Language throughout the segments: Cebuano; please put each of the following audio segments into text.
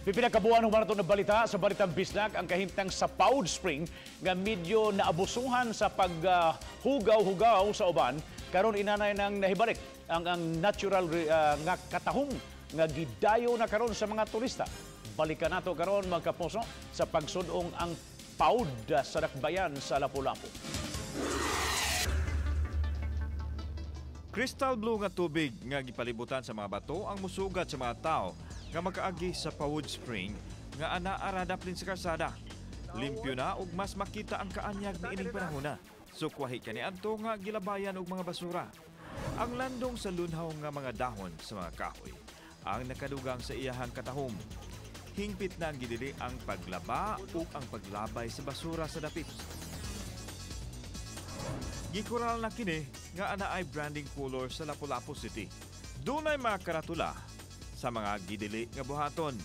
Pipila ka buwan human nato nabalita sa Balitang Bisdak ang kahimtang sa Paud Spring nga medyo naabusuhan sa paghugaw-hugaw sa uban. Karon inanay nang nahibalik ang natural nga katahom nga gidayo na karon sa mga turista. Balikan nato karon, mga kapuso, sa pagsudong ang Paud sa dakbayan sa Lapu-Lapu. Crystal blue nga tubig nga gipalibutan sa mga bato ang musugat sa mga tao nga makaagi sa Paud Spring nga ana aradaplin sa kalsada. Limpyo na ug mas makita ang kaanyag niining panahona. Sukwahi kani adto nga gilabayan og mga basura. Ang landong sa lunhaw nga mga dahon sa mga kahoy ang nakadugang sa iyahang katahom. Hingpit na ang gidili ang paglaba ug ang paglabay sa basura sa dapit. Gikural na kini nga ana ay branding color sa Lapu-Lapu City. Dunay mga karatula sa mga gidili nga buhaton.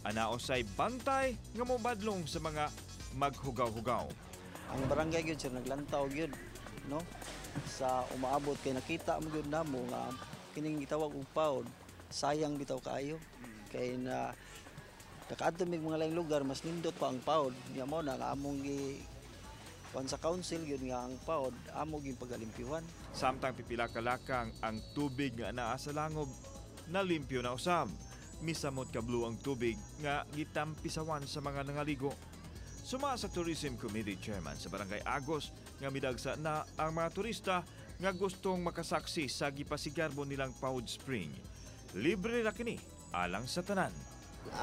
Ana usay bantay nga mobadlong sa mga maghugaw-hugaw. Ang barangay gyud, sir, naglantaw gyud, no, sa umaabot kay nakita mo gyud namo nga kining gitawag og Paud, sayang bitaw kaayo kay na nakaadto mig mga laing lugar, mas nindot pa ang Paud. Nya mo na nga among gi kuan sa council gyud nga ang Paud amo gyud pagalimpyuhan. Samtang pipila ka lakang ang tubig nga naa sa langob na limpyo na usab. Misamot ka blue ang tubig nga gitampisawan sa mga nangaligo. Suma sa Tourism Committee Chairman sa Barangay Agos nga midagsa na ang mga turista nga gustong makasaksi sa gipasigarbo nilang Paud Spring. Libre ra kini alang sa tanan.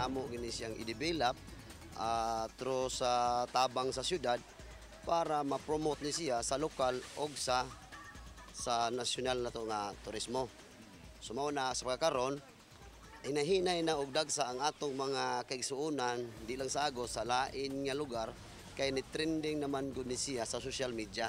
Amo gini siyang i-develop through sa tabang sa syudad para ma-promote ni siya sa lokal og sa nasyonal na to nga turismo. So mao na sa pagkakaron, hinahinay na og dagsa ang atong mga kaigsuonan, di lang sa Agos, sa lain nga lugar, kay ni trending naman gud ni siya sa social media.